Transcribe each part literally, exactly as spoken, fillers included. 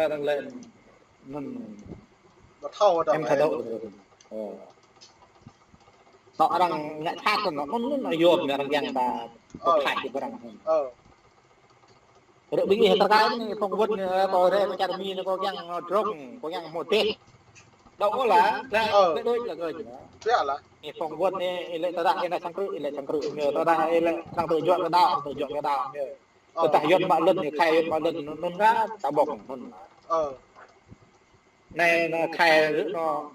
Arăng lĕ anŭn. Ƀu thâo ôh. Em thâo đôč. Ơ. Tŏ arăng ngă sat anŭn, anŭn, anŭn yôm ñu arăng kiăng ta, ơ, pơklaih kơ arăng. Ơ. Rơ̆k ƀing ih tơkai anai, phỏng vấn anai, kâo rai pơ čar Mi anai, kâo kiăng drŏng, kâo kiăng hmâo dêh. Đôč lah, dah, ơ, dah đôč lah kơ. Ƀiă lah. Ih phỏng vấn anai, ih lĕ tơdah ih ană sang krư̆, ih lĕ sang krư̆ ñu, tơdah ih lĕ sang tơjuă kơ đaŏ, tơjuă kơ đaŏ ñu. Ơ. Tơdah Yuan mă lŏn, ih khai Yuan mă lŏn, anŭn, anŭn kah, ta ƀơ̆ng, anŭn. Ơ. Anai, anai khai rơ̆k anŭn,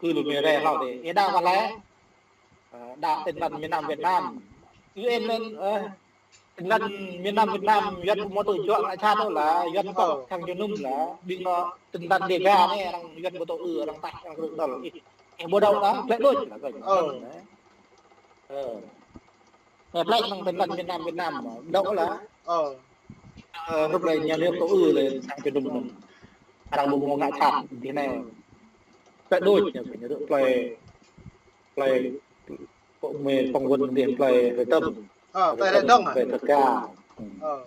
kơ lu mơ̆ rai hlâo dih. Ih đaŏ mơ̆ lĕ? Ơ, đaŏ Tin Lành miền Nam Việt Nam. U N anŭn, ơ, Tin Lành miền Nam Việt Nam, Yuan ƀu mơ̆ tŭ juă ngă sat ôh lah, Yuan pŏk, ơ, sang jơnum lah, ƀing anŭn Tin Lành Đêga anai, arăng Yuan ƀu tŭ ư, arăng taih, arăng rơ̆k dơ̆ng. Ih, ih ƀu đaŏ lah, glaĭ đôč lah kơ. Ơ. Ơ. Ơ, glaĭ mơ̆ng Tin Lành miền Nam Việt Nam, đaŏ lah. Ơ. Ơ, hrup lĕ ñu lĕ tŭ ư lĕ sang jơnum anŭn. Arăng ƀu mơ̆ ngă sat, dih anai. Glaĭ đôč, ñu rơ̆k plơi, plơi Kơ mơi phỏng vấn dih plơi Hơtăm. Ơ, plơi Hơtăm, Hơtăm, plơi Thơka. Ơ.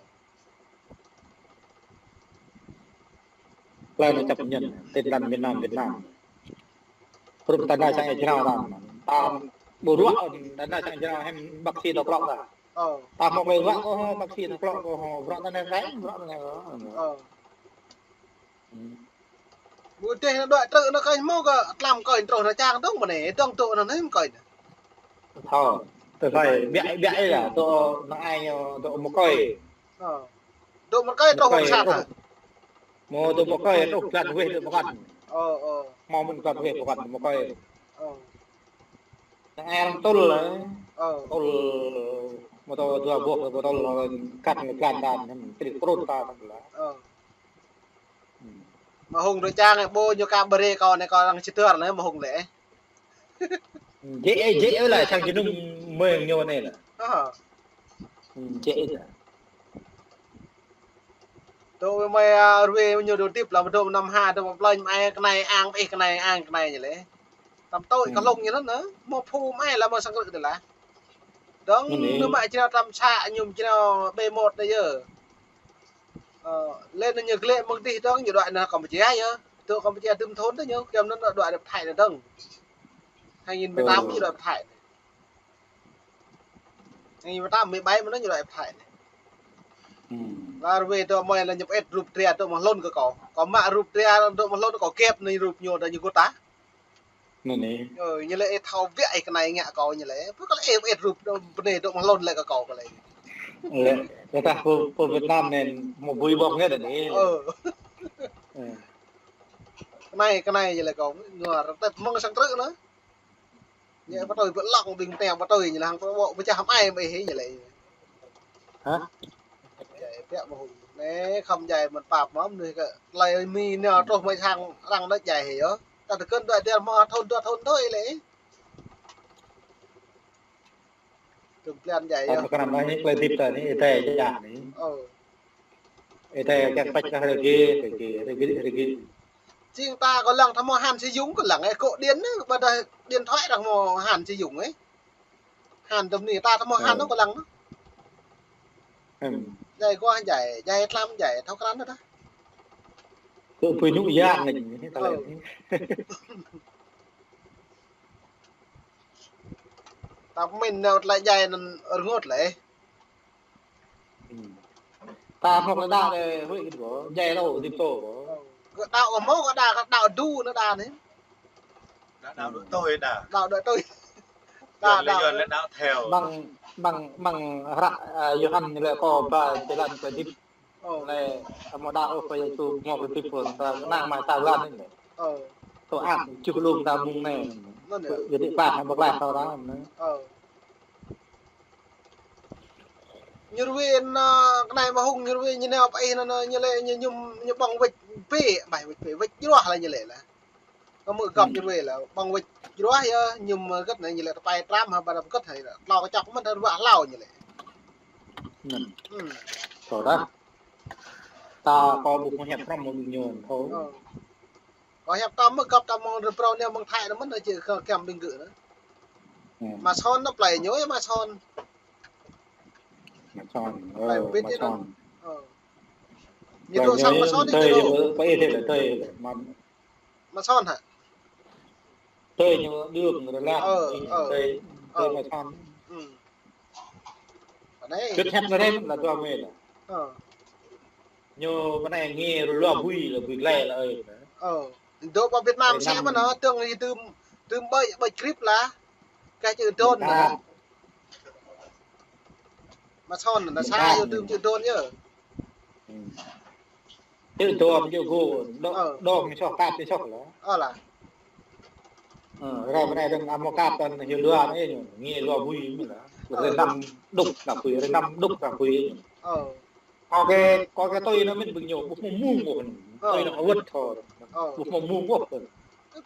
Plơi anai chấp nhận, Tin Lành miền Nam Việt Nam. Hrup ta anai sang jrao ta. Ta ƀu ruă, ta anai sang jrao hem bác sĩ tŏ klŏk ta. Ơ. Ta hmâo klơi ruă kơ bác sĩ tŏ klŏk kơ bruă ta anai rai, bruă ta anai. Ơ. Ƀu dêh anŭn đuaĭ trư̆ anŭn kơnh hmâo kơ tlam kơnh truh anŭn čang dơ̆ng mơ̆n anai, dơ̆ng tŭ anŭn anai kơnh. Thâo, tơlơi ƀiă ƀiă ih lah, tŭ anŭn ai ñu, tŭ mơ̆ kơi. Ơ. Tŭ mơ̆ kơi truh mơ̆ kơi sat truh. Mơ̆ tŭ mơ̆ kơi truh blan weh tŭ pơkŏn. Ơ, ơ. Hmâo mơ̆n blan weh pơkŏn tŭ mơ̆ kơi. Ơ. Anŭn ai arăng tŭl lah. Ơ. Tŭl mơ̆ tŭ dua boh, mơ̆ tŭl kăt blan đan, trĭt krŭn ta lah. Ơ. Mơ̆ hung dŏ čang ƀu ñu ka ƀrê kâo anai kâo arăng čơdơr anai mơ̆ hung lĕ. Jĕ, jĕ lah sang jơnum mơ̆ng ñu anai lah. Ơ. Jĕ lah. Tŭ mơi, a, ruai ñu dŏ tip lah mơ̆ dŏ năm ha dŏ plơi mơi kơnai ang ih kơnai ang kơnai ñu lĕ. Tăm tui kơ lông ñu anŭn, mơ̆ phu mơi lah mơ̆ sang krư̆ tơlah. Dơ̆ng anŭn anai. Ñu mă jrao tăm sa ñu jrao B một anai yơh. Ơ, lĕ anŭn ñu glaĭ mơ̆ng dih dơ̆ng ñu đuaĭ anŭn Kampuchia yơh. Tŭ Kampuchia tơm thôn tơ ñu, kiăng anŭn đuaĭ pơ Thái anŭn dơ̆ng. Hai nghìn mười tám ñu đuaĭ pơ Thái. Hai nghìn mười tám, mười bảy mơ̆n ñu đuaĭ pơ Thái. Lar weh tŭ mơi lah ñu pơet rup dra tŭ mơ̆ hlŭn kơ kâo. Kâo mă rup dra tŭ mơ̆ hlŭn kâo kĕp anai rup ñu đa ñu gŭt ta. Anŭn anai. Ơ, ñu lĕ ih thâo ƀiă ih kơnai ngă kâo ñu lĕ. Pơ kơ lĕ ih ƀu ĕt rup đơ bơnai dŏ mơ̆ hlŭn lĕ kơ kâo kơ lĕ. Lĕ, lĕ tah pơ, pơ Việt Nam anai mơ̆ bui ƀơ̆ng anai anai. Ơ. Ơ. Kơnai, kơnai ñu lĕ kâo, ñu rơtĕt mơ̆ng sang krư̆ anŭn. Ñu pơtui ƀơi lŏng ƀing tơngia pơtui ñu lĕ hăng pơƀô̆ pơčah hăm ai mơi hĭ ñu lĕ. Hă? Djai ƀiă mơ̆ hung. Anai khŏm djai mơ̆n pap mơ̆n anai kơ tơlơi Mi nao truh mơi sang arăng anŭn djai hĭ yơh. Ta tơkơ̆n dua tiar mơ̆ thŭn dua thŭn thôi lĕ. Tơm blan djai yơh. Tơm kơnăm anai tơlơi hơdip ta anai, ih tơ̆ djai anai. Ơ. Ih tơ̆ kiăng păč kơ rơgê, rơgê, rơgê, rơgê. Jing ta kơ lăng ta hmâo hàn sử dụng kơ lăng ih kơ điện anai, ƀôdah điện thoại ta hmâo hàn sử dụng ih. Hàn tơm anai ta hmâo hàn anŭn kơ lăng anŭn. Djai kơ djai, djai tlam djai, thâo krăn ta. Kơ pơñu yang anai, ta lĕ. Ta pơmĭn nao tơlơi djai anŭn rơngot lĕ. Ta hmâo tơlơi đaŏ lĕ huĭ kơ djai lâo dĭp tô. Kơ đaŏ kơ hmâo kơ đa, kơ đaŏ du anŭn đa anai. Đaŏ, đaŏ đuaĭ tui đa. Đaŏ đuaĭ tui. Đa, đaŏ. Yuan lĕ đaŏ theo. Mơ̆ng, mơ̆ng, mơ̆ng hră, a, Yôhan ñu lĕ kơ ba jơlan kơ dĭp. Ơ. Lĕ, ta mơ̆ đaŏ ôh kơ Yêsu mơ̆ kơ dĭp pô, ta năng mă ta lan anai. Ơ. Tơ ăt, čuh lŏm ta mơ̆ng anai. Anŭn anai. Yơh dĭ pah, hă, ƀơ̆ng laih tơ ta anai. Ơ. Ñu ruai anŭn, kơnai mơ̆ hung, ñu ruai ñu nao pơ ih anŭn, ñu lĕ ñu, ñu, ñu ƀơ̆ng wĕč bê, ƀai wĕč bê, wĕč jruah lah ñu lĕ lah. Kơ mơ̆ gŏp ñu ruai lah, ƀơ̆ng wĕč jruah yơh, ñu mơ̆ gĕt anai ñu lĕ tơpai tram hă, ƀôdah gĕt hă, tlâo kơčŏk mơ̆n ta ruă hlâo ñu lĕ. Anŭn. Ơ. Tơdah. Ta kơ ƀuh mơ̆ hiăp hrŏm mơ̆ ƀing ñu, thâo. Ơ. Kơ hiăp ta mơ̆ gŏp ta mơ̆ng rơbrâo anai mơ̆ng Thái anŭn mơ̆n ta či kơ kiăng ƀing gơ̆ anŭn. Ơ. Mă son anŭn plơi ñu yơh mă son. Mă son, ơ, plơi bit mă son. Ơ. Ñu dŏ sang mă sŏn ñu dŏ. Pơ ih thế là tơi, mă sŏn hă? Tơi ñu đưm rơlah. Ơ, tơi, tơi mă sŏn. Anai. Kơ thep na rem la dua me la. Ñu pơ anai nge rơlua bui la bui glai la ơi. Ơ. Dŏ pơ Việt Nam sĕ mơ̆n hă, tơng ñu tơm, tơm ƀơi, ƀơi krip la. Kơ čư̆ đôn na. Mă sŏn na sa ñu tơm čư̆ đôn yơh. Čư̆ đôn čư̆ gô, đôn ñu soh kap ñu soh la. Ơ la. Ơ, ră anai dơ̆ng amo kap tăn hiu lua anai ñu, nge lua bui mơ̆n la. Rơnăm đŭk na bui, rơnăm đŭk na bui ñu. Ơ. Kơ kơ, kơ tơi na mĭn ƀing ñu, ƀuh mơ̆ng mơ̆ng ƀuh. Tơi na awăt thô. Ƀuh mơ̆ng mơ̆ng ƀuh.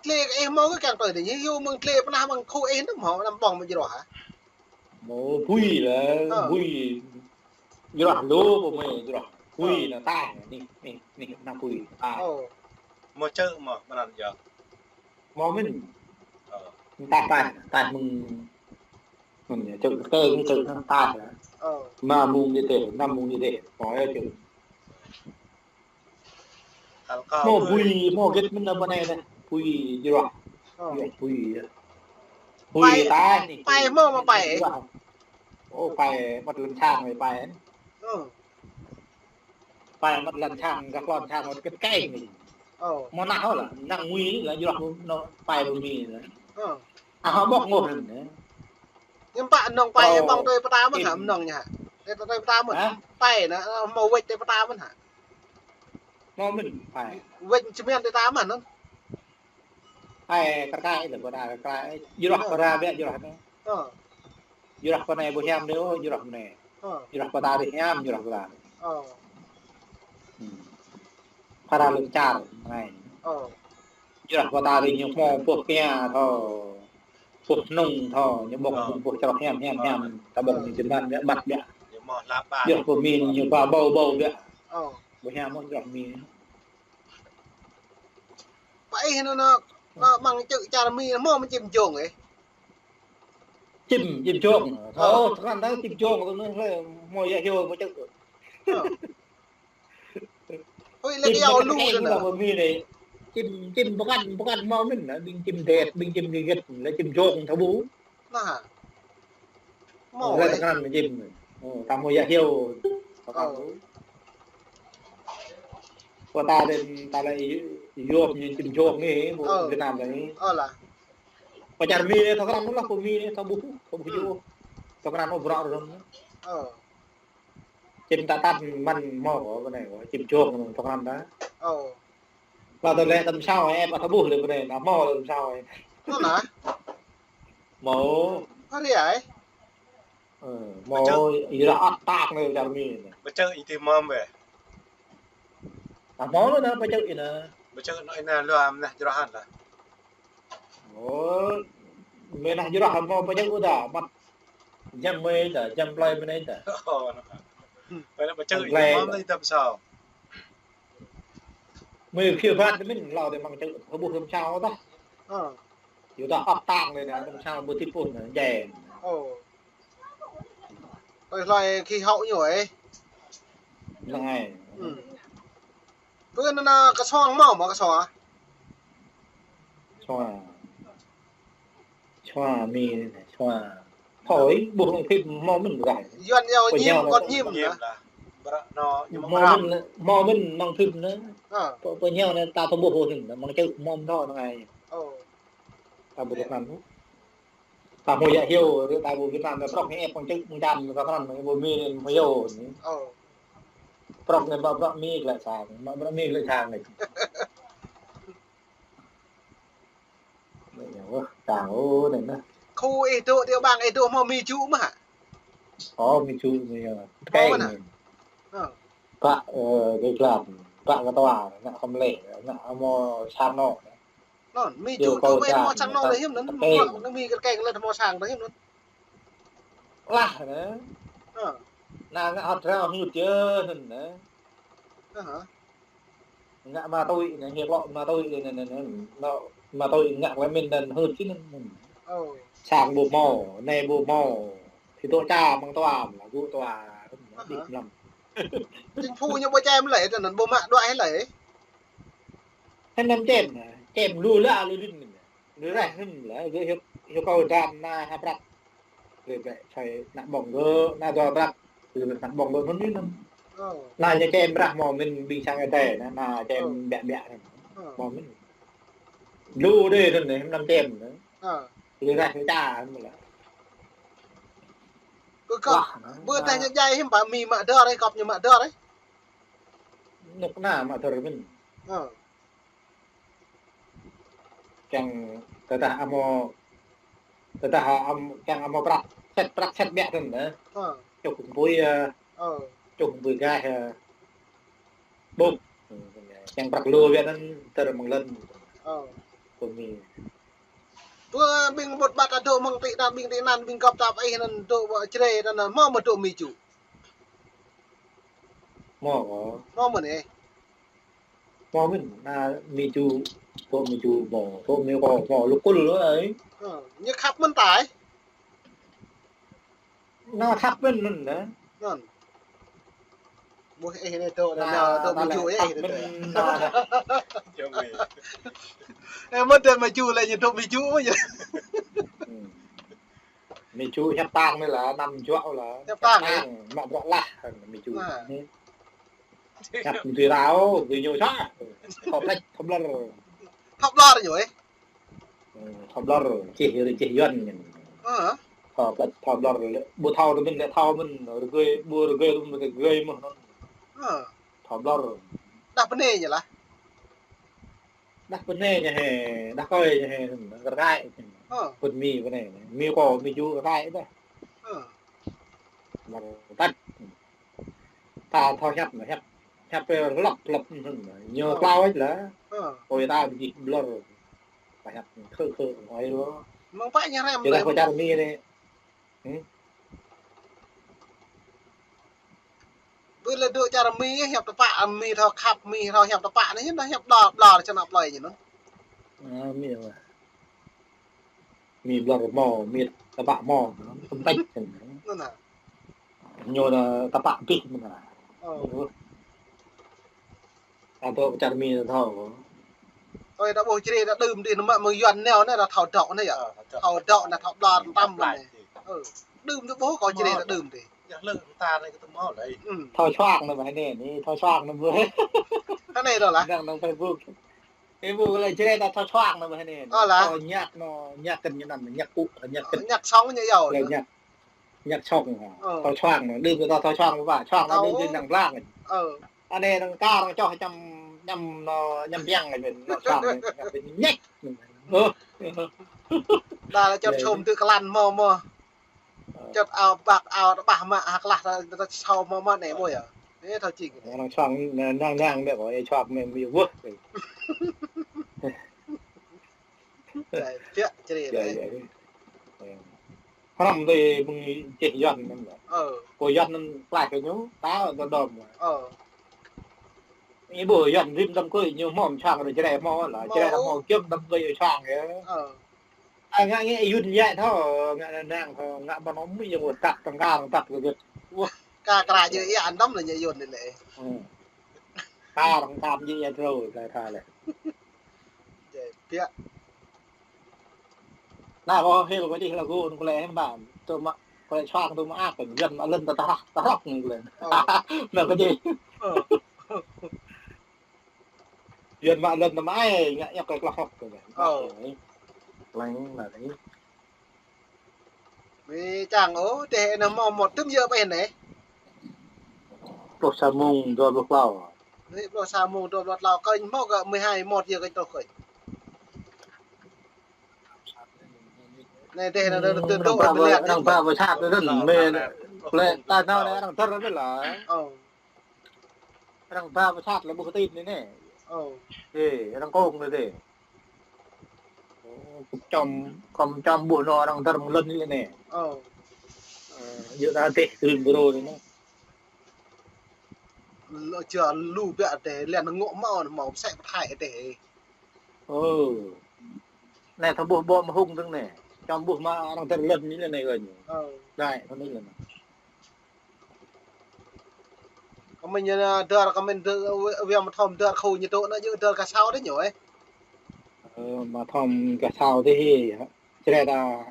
Tlê ih hmâo kơ kiăng tơi dih, ñu mơ̆ng tlê pơnah mơ̆ng khu ih nơ̆m hmâo năm ƀong mơ̆ng jrôh hă? Mơ̆ bui la, bui. Jrôh lu ƀu mơ̆ jrôh. Bui na taih, nih, nih, nih, na bui, taih. Mơ̆ čư̆ mơ̆, mơnăn yơh. Mơ̆ mĭn. Taih, taih, taih mơ̆ng, mơ̆ng čư̆ tơ, mơ̆ng čư̆ taih la. Mă mơ̆ng ñu tê, năm mơ̆ng ñu tê. Mơ̆ yơh čư̆. Mơ̆ bui, mơ̆ gĕt mơ̆n na bơnai na. Bui jrôh. Bui. Bui taih nih. Pai mơ̆ mă pai. Ô, pai măt lăn sang pai. Pai măt lăn sang, gah lăn sang măt kĕt kai nih. Mơ̆ nah hŏ la, năng ngui la jrôh nô pai bơmi la. A hŏ ƀŏk ngôh nih. Ñu pă nong pai, ƀơ̆ng tơi pơta mơ̆n hă, mơnong ñu hă? Tơi, tơi pơta mơ̆n. Pai na, mơ̆ wĕč tơi pơta mơ̆n hă? Mơ̆ mĭn, pai. Wĕč čơmian tơi ta mơ̆n. Pai kar kai la, pơta kar kai. Jrôh pơra biă jrôh na. Jrôh pơnai ƀu hiam dih, jrôh pơnai. Jrôh pơta dih hiam, jrôh pơta. Pơra lưng čar, ngai. Jrôh pơta dih ñu hmâo pơh kia thâo. Pơh hnŭng thâo, ñu ƀŏk pơh črŏh hiam, hiam, hiam. Ta ƀŏk ñu čơman biă, ƀăt biă. Jrôh pơmin ñu ba bâu, bâu biă. Ƀu hiam mơ̆ jrôh min. Pă ih nô, nô, nô mơ̆ng čư̆ čar mi, hmâo mơ̆ čim jông ih? Čim, čim jông. Ơ, tơkan ta čim jông, tơ nơ hlơi, hmâo yă hiu, hmâo čư̆. Ôi, lĕ yă lu nô. Čim, čim pơkăn, pơkăn hmâo mĭn, ƀing čim det, ƀing čim gơgĕt, lĕ čim jông thâo ƀu. Nah. Mơ̆ lĕ tơkan čim. Ơ, ta hmâo yă hiu. Pơkăn. Pơta dih, ta lĕ yop ñu čim jông nih, ƀu Việt Nam nih. Ơ la. Pơ čar mi nih, thâo krăn lah, pơ mi nih, thâo ƀuh, thâo ƀuh yua. Thâo krăn ôh bruă rơ̆n. Čim ta tăn mơ̆n hmâo kơ bơnai kơ, čim jông thâo krăn ta. Lah tơ lĕ tăm sao, ĕp thâo ƀuh lĕ bơnai, ta hmâo lĕ tăm sao. Mơ̆ na? Hmâo. Hă ri ai? Ơ, hmâo ih rah ăt tak nê čar mi nê. Bơčơ̆ ih ti mơm weh. Ta hmâo nê, bơčơ̆ ih nê. Bơčơ̆ nô ih nê lua mơnah jrôh hăn lah. Ơ, mơnah jrôh hăn hmâo bơčơ̆ ih ta, măt jăm mơi ta, jăm plơi mơi ta. Ơ, nô. Bơčơ̆ ih ti mơm ta ih tăm sao. Mơi khiêu phat mĭn hlâo dih mơ̆ng čư̆, hơbuh tăm sao ta. Ơ. Yua ta ăt tak nê, tăm sao ƀu ti pun nê, jai. Ơ. Ơi, hlơi khí hậu ñu ơi. Năng ai. Ư. Pơ anŭn, anŭn kơsuang hmâo, hmâo kơsuang. Kơsuang. Kơsuang mi, kơsuang. Thôi, ƀuh lăng phim hmâo mĭn gai. Yuan yao ñim, kơnơ̆ng ñim lah. Hmâo mĭn, hmâo mĭn lăng phim nê. Ơ. Pơ, pơ ñu nê ta thâo ƀuh hơnơ̆ng, mơ̆ng čư̆ hmâo mĭn thâo năng ai. Ơ. Ta ƀu thâo krăn. Ta hmâo yă hiu, ta ƀu Việt Nam, ta prŏk ñu ĕp mơ̆ng čư̆, mơ̆ng čan, ta krăn, mơ̆ng ƀu mi nê hmâo hiu. Ơ. Prŏk nê ƀă bruă mi glaĭ sang, ƀă bruă mi glaĭ sang nê. Nê, wah, sang, ơ, nê, nê. Khu ih dŏ, tiểu bang ih dŏ hmâo mi čư̆ mơ̆ hă? Ơ, mi čư̆, mi, ơ. Hmâo mơ̆n hă? Ơ. Pă, ơ, kơ glap, pă kơ tua, ngă khŏm lĕ, ngă hmâo sang nô. Nô, mi čư̆ tơ ƀai hmâo sang nô lĕ hiư̆m nŭn, hmâo mi kơkeng lĕ hmâo sang lĕ hiư̆m nŭn. Lah nê. Ơ. Nă ngă hơt rao hơt yơh nŭn nê. Ơ hă. Ngă ma tui nê, hiăp lŏ ma tui nê, nê, nê, nô, ma tui ngă lĕ mĭn nŭn hơt či nŭn. Ơ. Sang ƀu hmâo, nê ƀu hmâo. Či dŏ ča mơ̆ng tua, lah gŭ tua, ƀĭt lăm. Chính phủ ñu ƀu čem lĕ, tơ anŭn ƀu mă đuaĭ lĕ. Hơnăm čem, čem lu lă lu đĭn. Lu reh hơnăm lă, gơ̆ hiăp, hiăp kâo dam na ha prăk. Gơ̆ bĕ sai nă ƀơ̆ng gơ̆, nă dua prăk. Gơ̆ nă ƀơ̆ng gơ̆ hơnăm anŭn. Ơ. Nă ñu čem rah mơ̆ mĭn ƀing sang Ơi Adai, nă, nă čem ƀiă ƀiă anŭn. Ơ. Mơ̆ mĭn. Lu đê anŭn, hơnăm čem. Ơ. Lu reh lu ča anŭn lă. Kơ kâo, wah, ƀu tah ñu djai hiư̆m pă mi mă dơr, kâo ñu mă dơr. Nuk na mă dơr mĭn. Ơ. Kiăng tơdah amo, tơdah am, kiăng amo prăk sĕt, prăk sĕt ƀiă tơ̆n, ơ. Ơ. Čuk pui, ơ. Ơ. Čuk pui gaih, ơ. Ƀuh. Kiăng prăk lu ƀiă tơ̆n, tơr mơ̆ng lŏn. Ơ. Kơ mi. Ƀu ƀing ƀut ƀat ta dŏ mơ̆ng tị nạn, ƀing tị nạn, ƀing gŏp tap ih anŭn dŏ ƀu Jrai anŭn, mơ̆ mơ̆ dŏ Mi Ju. Mơ̆, mơ̆. Mơ̆ mơ̆n ĕ. Mơ̆ mơ̆n, na Mi Ju, tŏ Mi Ju mơ̆, tŏ Mi kâo mơ̆, lu kul lu ai. Ơ, ñu khăp mơ̆n tai. Na khăp mơ̆n mơ̆n na. Anŭn. Ƀuh ih anai tŏ, na, na, tŏ na Mi Ju lĕ ih khăp anai tŏ. Mơ̆n na. Ơ, mơ̆ tŏ Mi Ju lĕ ñu tŏ Mi Ju mơ̆ ñu. Hmm. Mi Ju hiăp tang anai lă, năm juă lă. Hiăp tang, hiăp tang, mă bruă lah, Mi Ju. Ơ. Hmm. Hiăp tui rao, tui ñu sa. Thâo plĕč, thâo ƀlŏr. Thâo ƀlŏr ñu ĕ. Hmm, thâo ƀlŏr, čih, čih Yuan ñu. Ơ. Thâo plĕč, thâo ƀlŏr, ƀu thâo tơ mĭn lĕ thâo mĭn, rơgơi, ƀu rơgơi tơ mĭn rơgơi mơ̆ anŭn. Ơ. Thâo ƀlŏr. Đah pơnê ñu lah. Đah pơnê ñu hĕ, đah kơi ñu hĕ, kơrai. Ơ. Pơ̆n Mi pơnê, Mi kâo, Mi Ju kơrai dah. Ơ. Mă tăt. Ta thâo hiăp, hiăp, hiăp pơ lŏk, lŏk, ñu klao ih lah. Ơ. Ôi ta ƀu djơ̆ ƀlŏr. Ta hiăp khư, khư, ôi lu. Mơ̆ng pă ñu rem. Či lah lĕ. Kâo čar Mi anai. Hmm? Ƀu lĕ dŏ čar Mi, hiăp tơpă, Mi thâo khăp, Mi thâo hiăp tơpă anai, ñu hiăp đa, đa čơ ană plơi ñu anŭn. Ơ, Mi lah. Mi ƀlŏr mơ̆, Mi tơpă mơ̆, tơmpĕč. Anŭn na. Ñu na tơpă pih mơ̆n na. Ơ. Ơ. Anŭn tŏ čar Mi thâo. Ơi, ta ƀuh Jrai ta đưm dih, nă mă mơ̆ng Yuan nao nă, ta thâo dŏ nă yơh. Ơ, thâo dŏ. Thâo dŏ nă, thâo ƀlŏr tăm nă. Ơ, đưm dih ƀuh kâo Jrai ta đưm dih. Yơh lơ ta anai kơ tơmâo lĕ. Hmm. Thâo čuang nă mơ̆ anai, anai thâo čuang nă mơ̆. Anai dŏ lah. Đang, đang Facebook. Facebook lĕ Jrai ta thâo čuang nă mơ̆ anai. Ơ lah. Thâo nhạc nă, nhạc kơ ñu năm, nhạc cụ, nhạc kơ. Ơ, nhạc sống ñu yơh. Lĕ nhạc. Nhạc sống hă? Ơ. Thâo čuang, đưm kơ ta thâo čuang ƀă, čuang anai đưm dih năng blang. Ơ. Anai năng kar, năng čoh čăm, ñăm nă, ñăm biang anai, nă čuang anai, ñĕk. Ơ. Đa lah čăm sôm tơ klan mơ̆ mơ̆. Ơ. Čŏt ao ƀăk, ao tơƀah mă, hăk lah ta, ta sôm mơ̆ mơ̆ anai ƀuh yơh. Ơ, thâo čing. Năng čuang, năng, năng, năng, ƀĕ kâo, ơ, čuang mơ̆, mơ̆, wơh. Jai, piak Jrai. Jai, lĕ. Jai. Hrăm tui mơ̆ng čih Yuan anŭn lĕ. Ơ. Kơ Yuan anŭn klaih kơ ñu, ta dŏ dŏm. Ơ. Ih ƀuh Yuan rĭm đăm kơi ñu hmâo čang rơ Jrai hmâo lă, Jrai hmâo kiơ̆m đăm kơi čang yơh. Ơ. Ơ, ngă ngă Yuan yă thâo, ngă năng thâo, ngă ƀăn ôh mĭ yơh, tăk tơngkar tăk gơgơt. Wah, ka kra jơ yă anăm lĕ ñu Yuan anai lĕ. Hmm. Ka răng tam jơ yă trô, ka tha lĕ. Jai, piak. Na, kâo hil kâo čih lagu anŭn kơ lĕ hiư̆m pă. Tơ mă, kơ lĕ čuang tơ mă ak, Yuan mă lŏn ta, ta rah, ta rah anŭn kơ lĕ. Ơ. Na, kâo čih. Ơ. Yuan mă lŏn ta mă ai, ngă ñăk kơ klă hŏk kơ lĕ. Ơ. Lăng na ni. Mi čang ôh, teh anai hmâo mơmŏt tơm yơh ƀĕ anai. Pluh sa mông dua pluh klâo. Anai pluh sa mông dua pluh klâo, kơnh hmâo kơ mười hai mơmŏt yơh kơnh truh kơnh. Anai teh anai dŏ, dŏ, dŏ, arăng ba, arăng ba pơsat tơdơi, mê, lĕ ta nao anai arăng dơr anai lah. Ơ. Arăng ba pơsat lĕ ƀuh tin anai nê. Ơ. Ê, arăng kông anai dih. Ơ, kâo čăm, kâo čăm ƀuh nă arăng dơr mơ̆ng lŏn anai nê. Ơ. Ơ, yua ta dih green bro anai nê. Lŏ čơ lu biă dih, lĕ ngŏ mơ̆, mơ̆ sĕ pơthai dih. Ơ. Anai thâo ƀuh ƀô̆ mơhŭng dơ̆ng anai. Čăm ƀuh mă arăng dơr lŏn anai nê kơ ñu. Ơ. Dai, thâo anai lĕ. Kơ mĭn ñu anai, dơr kơ mĭn dơr, wia mă thom dơr khô ñu dŏ anai, yua dơr gah sao đôč ñu ơi. Ơ, mă thom gah sao đôč hĭ, čơđai đa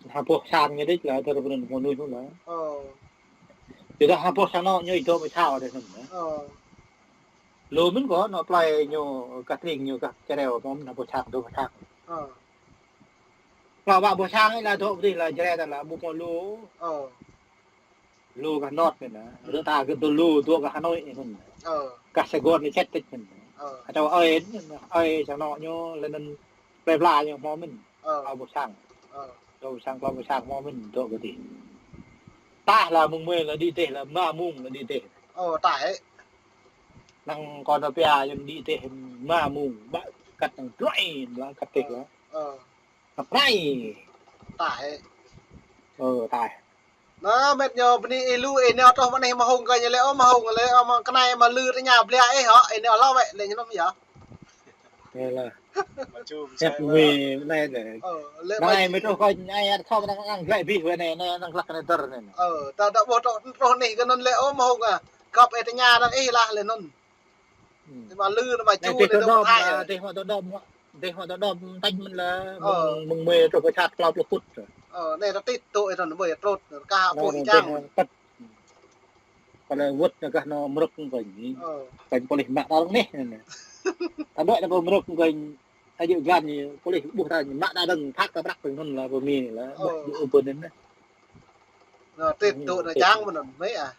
ha boh sang ñu đôč lah, dơr pơnun mơnuih anŭn lah. Ơ. Yua dah ha boh sang anŏ ñu dŏ pơ sao đôč anŭn lah. Ơ. Lu mơ̆n kơ anŏ plơi ñu gah tring ñu gah čơreo mơ̆n ha boh sang dŏ pơ sang. Ơ. Klâo pă boh sang ih lah dŏ pơ adih lah čơđai đa lah ƀu hmâo lu. Ơ. Lu gah North anai lah. Rơta gơ̆ dŏ lu dŏ gah Hà Nội anŭn. Ơ. Gah Sài Gòn anai čet tĕč anŭn. Ơ. Kơčâo ơi, ơi sang anŏ ñu, lĕ anŭn plơi pla ñu hmâo mơ̆n. Ơ. Klâo boh sang. Ơ. Klâo boh sang, klâo boh sang hmâo mơ̆n dŏ gah adih. Tah lah mông mơi lah đĭ dêh lah rơma mông lah đĭ dêh. Ơ, tah ơi. Năng kơ anŏ pia yơh đĭ dêh rơma mông, ƀă kăt năng druai lah kăt dêh lah. Ơ. Kăt rai. Tah ơi. Ơ, tah. Anai, mĕt ñu bơni ih lu, ih nao truh mơ̆ng anai mơhung kơ ñu lĕ, ơ, mơhung lĕ, ơ, mơ̆ng kơ anai mă lư tơña blia ih hŏ, ih nao hlâo wĕ, lĕ ñu anŭn yơh. Lĕ lah. Mă čum, mĕt mơ̆ng anai lĕ. Ơ, lĕ mă čum. Anai mơ̆ truh kơ anai, ăt khŏm năng, năng glăi abih wĕ anai, anai, năng glăk anai dơr anai. Ơ, ta, ta ƀuh truh, truh anai kơ anŭn lĕ, ơ, mơhung ah. Kăp ih tơña năng ih lah lĕ anŭn. Hmm. Tơma lư, tơma ču, tơma thai. Dêh mă tơdŏm, dêh mă tơdŏm tañ mơ̆n lah, mơ̆ng, mơ̆ng mơi truh pơ čat klâo pluh phŭt. Ơ, anai ta tĭt tŭ ih tơdŏm mơi trut, kah pô ih čang. Kơ lĕ wơ̆t anai gah anŏ mrơ̆k kơnh. Ơ. Kơnh pôlis mă ta rơ̆ng anai. Ta đuaĭ anai pơ mrơ̆k kơnh, ta djơ̆ glan anai, pôlis ƀuh ta mă ta rơ̆ng, phak ta prăk rơ̆ng anŭn lah, pơ Mi anai lah, ƀuh djơ̆ ƀơ̆n anai. Anai, tĭt tŭ anai čang mơ̆n anŭn, mơi ah.